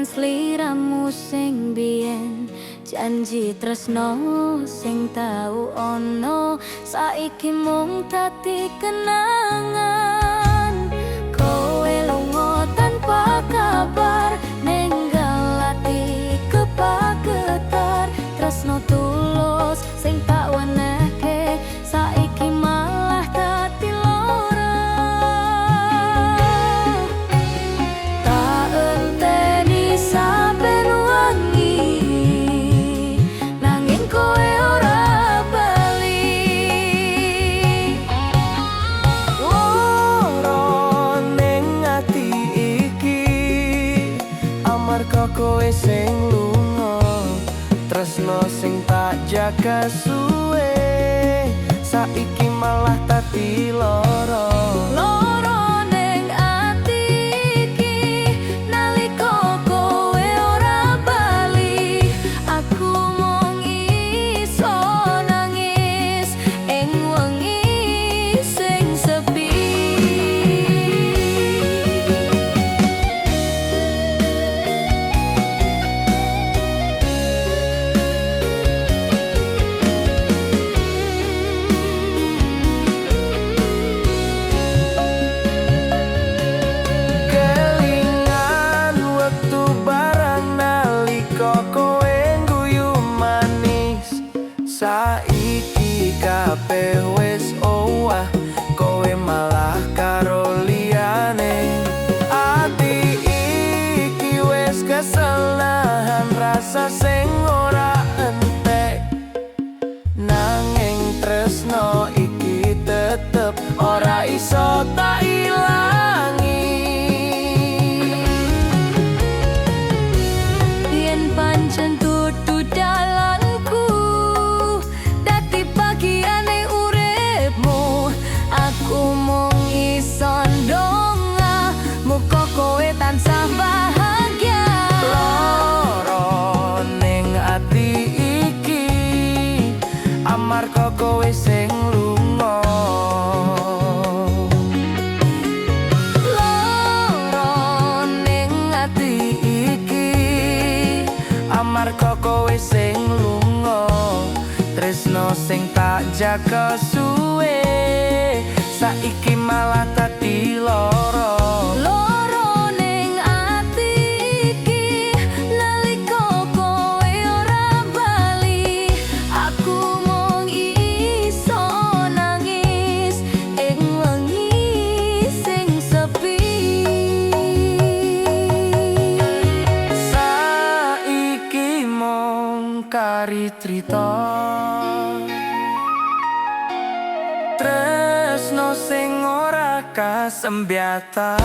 Sliramu sing biyen, janji tresno sing tau ono, saiki mung dadi kenangan. Kowe lunga tanpa kabar, ninggal ati kepagetar. Tresno tulus sing tak wenehke saiki malah dadi lara. Tak enteni saben wengi, nanging kowe ora bali. Loro ning ati iki amarga kowe sing lunga. Tresno sing tak jaga suwe saiki malah dadi loro. Loro ning ati iki nalika kowe ora bali. Aku mung iso nangis ing wengi sing sepi. Kelingan wektu bareng nalika kowe ngguyu manis. Saiki kabeh wis owah, kowe malah karo liyane. Ati iki wis kesel nahan rasa sing ora entek. Nanging tresno iki tetep ora iso tak ilangi. Yen pancen dudu dalanku dadi bagiane uripmu, aku mung iso ndonga muga kowe tansah bahagia. Loro ning ati iki amarga kowe sing lunga. Loro ning ati iki amarga kowe sing lunga. Tresno sing tak jaga suwe saiki malah dadi loro. Loro ning ati iki nalika kowe ora bali. Aku mung iso nangis ing wengi sing sepi. Saiki mung kari crita tresno sing ora kasembyatan.